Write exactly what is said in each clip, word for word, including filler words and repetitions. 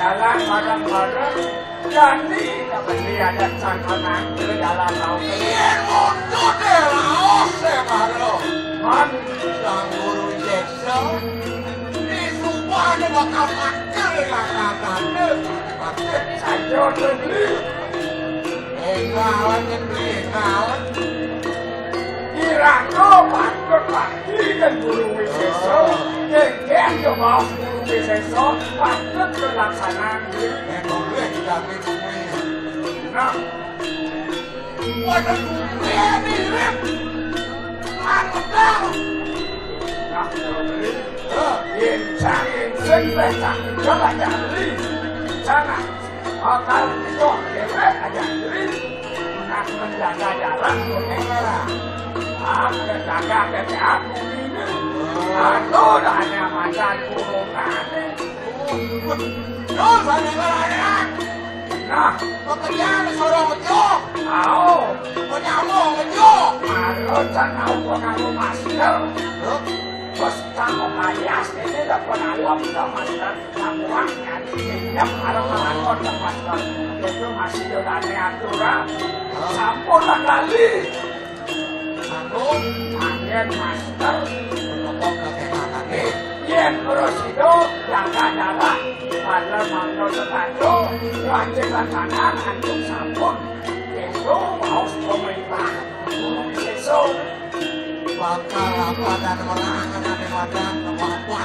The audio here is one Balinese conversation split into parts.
Jalan bareng-bareng, jani kabeli ada sangkanan ke dalam laut. Yen mundut e raos e baru. Man, Sang Guru Yesa, di subane bakal manggil dengan katane. Saja beli. Ekalan, beli ekalan. Iraga patut bakti ning Guru Wisesa, yen yen ya mau Guru Wisesa, patut kelaksanaan diri. Nek boleh dijamin kuwi. Nah. Waduh, kuwi mirip. Anu tau. Nah, yen cari sing becak, coba cari. Sana. Bakal itu dewek aja, Dri. Nak menjaga jalan, kuning lah. Aku jaga dewek aku ini. Aduh, dah ada macan kurungan. Terus ada layangan. Nah, pekerjaan disuruh ngejuk. Au. Penyambung ngejuk. Aduh, can au pengaruh masker. Terus sama kaya ini dah pengaruh ke masker. Samuang kan, pinjam arep ngelakon ke masker. Itu masih yolane aturan. Sampun lah kali. Aku angin masker. Untuk kesehatan. Yen terus itu jaga jarak. Padahal mangko sepatu, wajib tangan antum sabun. Itu mau pemerintah. Guru sesuk. Bakal apa dan orang akan ada wadah apa?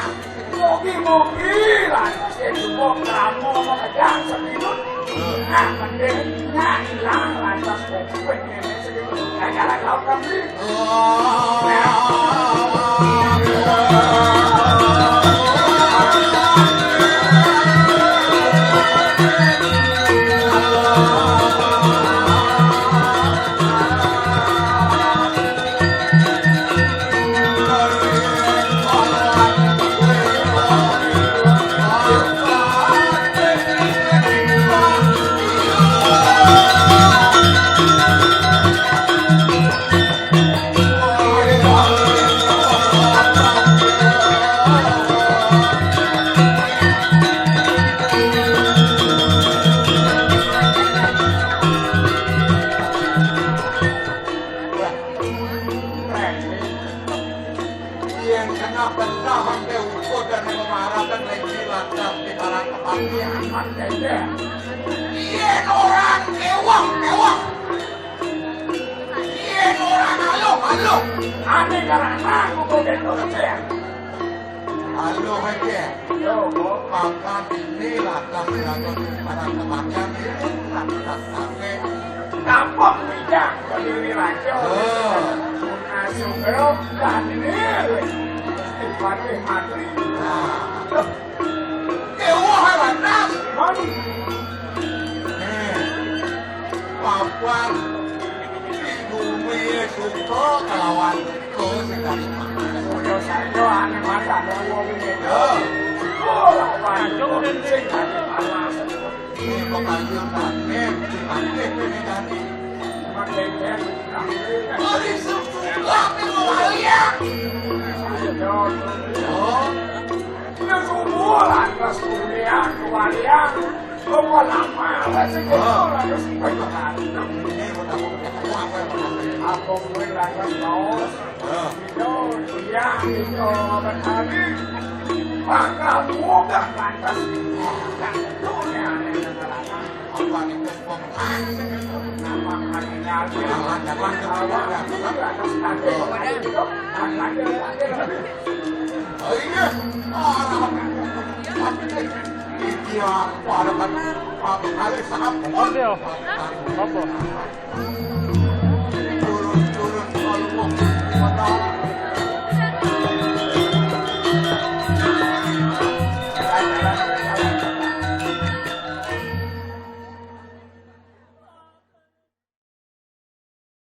Mugi-mugi lantas sing duwok kramo mekejang seminggu. Nah, mending nyak ilang lantas kopet ngene seminggu. Gara-gara kau kembali. Yen kena benda sampai ukur dan mengharapkan lagi lantas di barang kepatian. Yen orang ewang, ewang. Yen orang aluh, aluh. Ane karena aku kok gitu ya. Aluh aja. Yo, kok makan ini lantas dilakukan pada kepatian itu lantas sampai kampung pindah ke diri raja. Masuk belum dan ini. Patih mati. Nah. Dewa lantas. Mati. Nih. Papan di bumi suka kelawan suka sing dari mana? Sudah saja aneh mata mau ini. Ya. Oh, lawan sing dari mana? Ini kok kayu panen, dipanen ini tadi. Mari suka kelawan ya. Oh. Ini semua lantas kuliah, kuliah. Semua lama, apa sih? Oh. Lantas kuliah. Ini udah mau apa? Apa gue lantas mau? Yo, iya, itu obat hari. Bakal mudah pantas. Kan dunia ini negara. Apa itu pemaham? Nama hatinya dia. Jangan, jangan, jangan, jangan. Atas kaki, itu. Atas kaki, atas kaki. Oh, iya. Oh, nama. Iya, apa ada kan? Apa kali sama? Apa dia? Apa?